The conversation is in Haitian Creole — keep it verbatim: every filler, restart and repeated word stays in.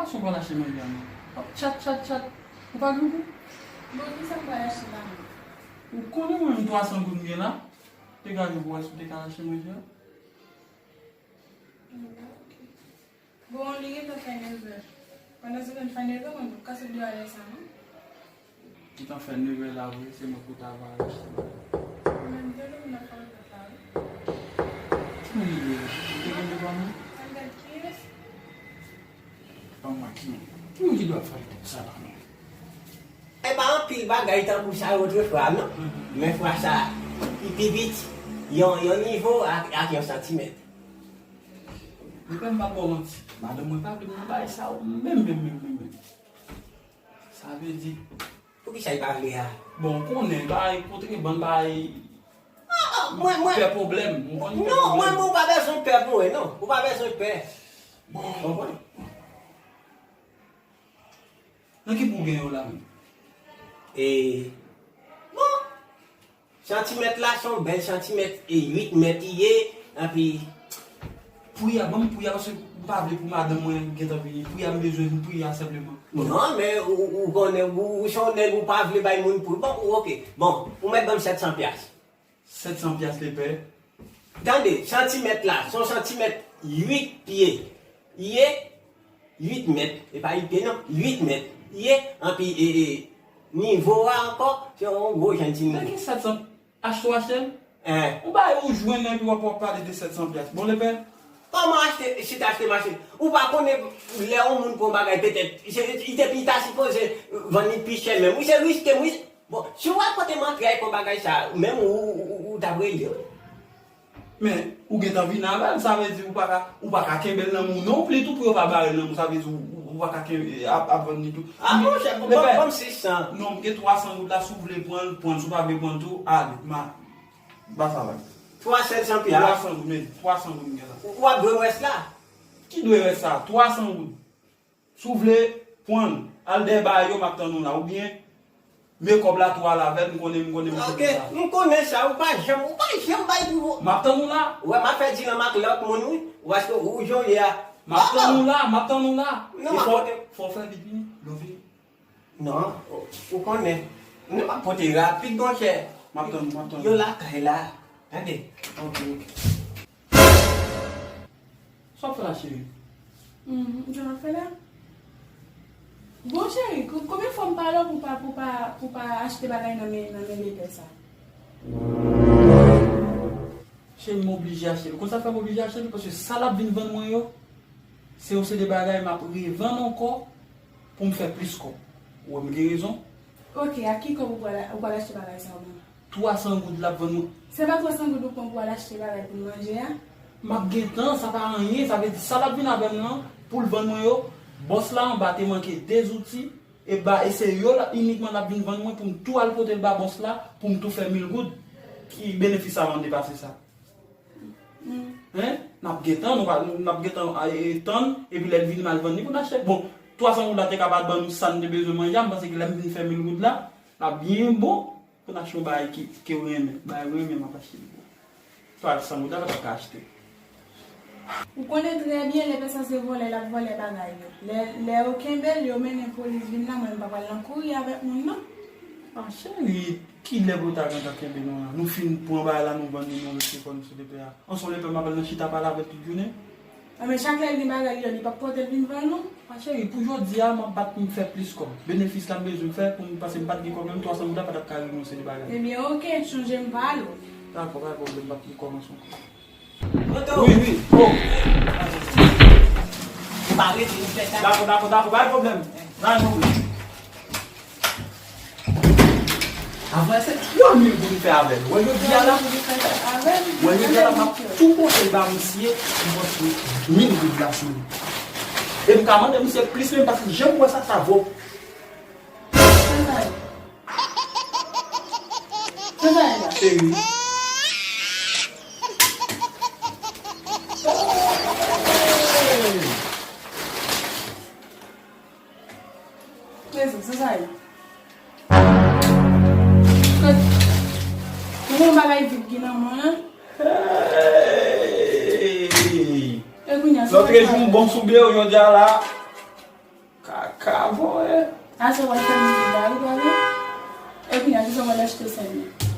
Sa w pral achte manje a non? W ap chat, chat, chat. Ou pa gen gout? Bon, kisa m pral achte la menm? Ou konnen mwen menm twa san goud m gen la. Degaje pou w wè si w te ka achte manje a. Bon, li gentan fè nevè. Pandan se tan fè nevè, mwen pap kase dwale sa non. Gentan fè nevè la vre, se mwen pou ta va achte. Mwen menm tande moun ap pale kòb la wi. Ki moun li ye? Li te gen devan nou? Ann gad kiyès. Ban mwen ki moun. Ki moun ki dwe ap fè tèt sa la menm? E pa anpil bagay tankou sa otrefwa non. Men fwa sa, li pi piti, yon, yon nivo ak, ak yon santimèt. Li pa m pa ba w manti. Madanm mwen pa vle m nan bagay sa yo menm, menm, menm, menm, menm. Sa vle di. Poukisa li pa vle a? Bon, ou konnen, bagay kontrebann, bagay. Ah, ah, mwen, mwen. Pè pwoblèm. M konn pè pwoblèm. Non, mwen, mwen, ou pa bezwen pè pou mwen, non. Ou pa bezwen pè. Bon. Konprann? Nan ki pou w gen yo la menm? E, bon, santimèt la se yon bèl santimèt, e uit mèt li ye, anpi. Pri a, ban m pri a, paske m pa vle pou madanm mwen gentan vini. Pri a, m bezwen pri a senpleman. Non, men ou, ou, ou konnen, ou, ou se yon nèg, ou pa vle bay moun pri. Bon, ou, oke. Bon, ou mèt ban m sèt san pyas. Sèt san pyas lepè. Tande, santimèt la, se yon santimèt uit pye. Li ye uit mèt. E pa uit pye non, uit mèt. Li ye, anpi, e, e, nivo a ankò, se yon gwo jèn timoun. Nan ki sèt san? Achte w achte l? Hein. Ou bay ou jwenn epi w ap, w ap pale de sèt san pyas. Bon, lepè? Kòman achte, chita achte mache? Ou pa konnen lè yon moun pran yon bagay, petèt, se, li te, li ta sipoze vann li pi chè menm. Wi, se riske, wi. Bon, si w al kote mantray kon bagay sa, menm ou, ou, ou, ou t ap rele, wi. Men, ou gentan vin avè l, sa vle di ou pa ka, ou pa ka kenbe l nan men w non plis tou pou yo pa bare l nan men w, sa vle di ou, ou, ou pa ka kenbe, ap, ap vann li tou. Ah, monchè, ban, ban m sis san. Non, m gen twa san goud la, si w vle pran l, pran l, si w pa vle pran l tou, ale, ma, ba sa la. Twa san san pyas. Twa san goud, men, twa san goud m gen la. Ou, w ap dwe m rès la? Ki dwe rès sa? Twa san goud. Si w vle, pran l. Al dèyè bagay yo, m ap tann ou la. Oubyen, men kòb la tou al avè l, m konnen, m konnen, m konnen sa. Ok, m konnen sa, ou pa janm, ou pa janm bay pou. M ap tann ou la. Wè, m ap fè dilanm ak lòt moun, wi. Ou wè, ou, ou jan w ye a. M ap tann ou la, m ap tann ou la. Non, m ap pote. Fò w fè vit vini, lè w vini. Non, ou, ou konnen. Non, m ap pote rapid, monchè. M ap tann ou, m ap tann ou. Yo lakay la. Tande. Ok, ok. Sa w ap fè la, cheri? Hmm, sa m ap fè la? Bon, cheri, ko-, konbyen fwa m pale w pou pa, pou pa, pou pa achte bagay nan men, nan men lepè sa? Cheri, m oblije achte l. Ou konn sa k fè m oblije achte l? Paske sa l ap vin vann mwen yo, se yon seri de bagay m ap revann ankò pou m fè plis kòb. Ou wè m gen rezon? Ok, ak ki kòb ou pral, ou pral achte bagay sa yo menm? Twa san goud l ap vann mwen. Se pa twa san goud ou pran pou al achte bagay pou n manje a? M ap gen tan, sa pa anyen, sa vle di sa l ap vin avè m nan, pou l vann mwen yo, bòs la anba te manke de zouti, e ba, e se yo la, inikman l ap vin vann mwen pou m tou al pote l ba bòs la, pou m tou fè mil goud. Ki benefis sa vin depase sa? Hmm. Hein? N ap gen tan, nou pa, n ap gen tan, a, e, tann, epi lè l vini m al vann li pou n achte. Bon, twa san goud la te ka pa t ban nou sa n te bezwen manje a, m panse ke lè m vin fè mil goud la, l ap byen bon. Pou n achte yon bagay ki, ke w renmen. Bagay w renmen, m ap achte l pou ou. Twa san goud la, pa t ap ka achte. Ou konnen trè byen, lepè sa se vòlè, l ap vòlè bagay yo. Lè, lè yo kenbe l, yo mennen polis vin la, mwen m pa pral nan kouri avèk moun, non. Ah, cheri, kilè pou yo ta gentan kenbe nou la? Nou fin pran bagay la, nou vann li, nou rete kò nou sou lepè a. Anson lepè m ap al nan chita pale avè l tout jounen. Enben, chak lè l gen bagay li yo, li p ap pote l vin vann nou? A cheri, pou jodi a, m ap bat pou m fè plis kòb. Benefis la m bezwen fè pou m, paske m pa t gen kòb menm, twa san goud la pa t ap ka regle yon seri de bagay. Ebyen, oke, chonje m pale w. Dakò, pa gen pwoblèm, m p ap gen kòb ansanm. Wi, wi. Oh. Ou pa rete, nou fè sa. Dakò, dakò, dakò, pa gen pwoblèm. Pa gen pwoblèm. Avè se twa mil goud m fè avè l. Wè jodi a la, wè jodi a la, m ap tou pote l ba misye, m pote mil goud la sou li. E m ka mande misye plis menm, paske jan m wè sa, sa vo. Cheri. Mezanmi, se sa ye. Ou wè yon bagay vit ki nan men w lan? Hey! E kounye a, se lòt rejim bon sou byen, jodi a la. Ka voye. Ase w al fè mizik la wi, pa vre? Epi a kisa w al achte sèn nan?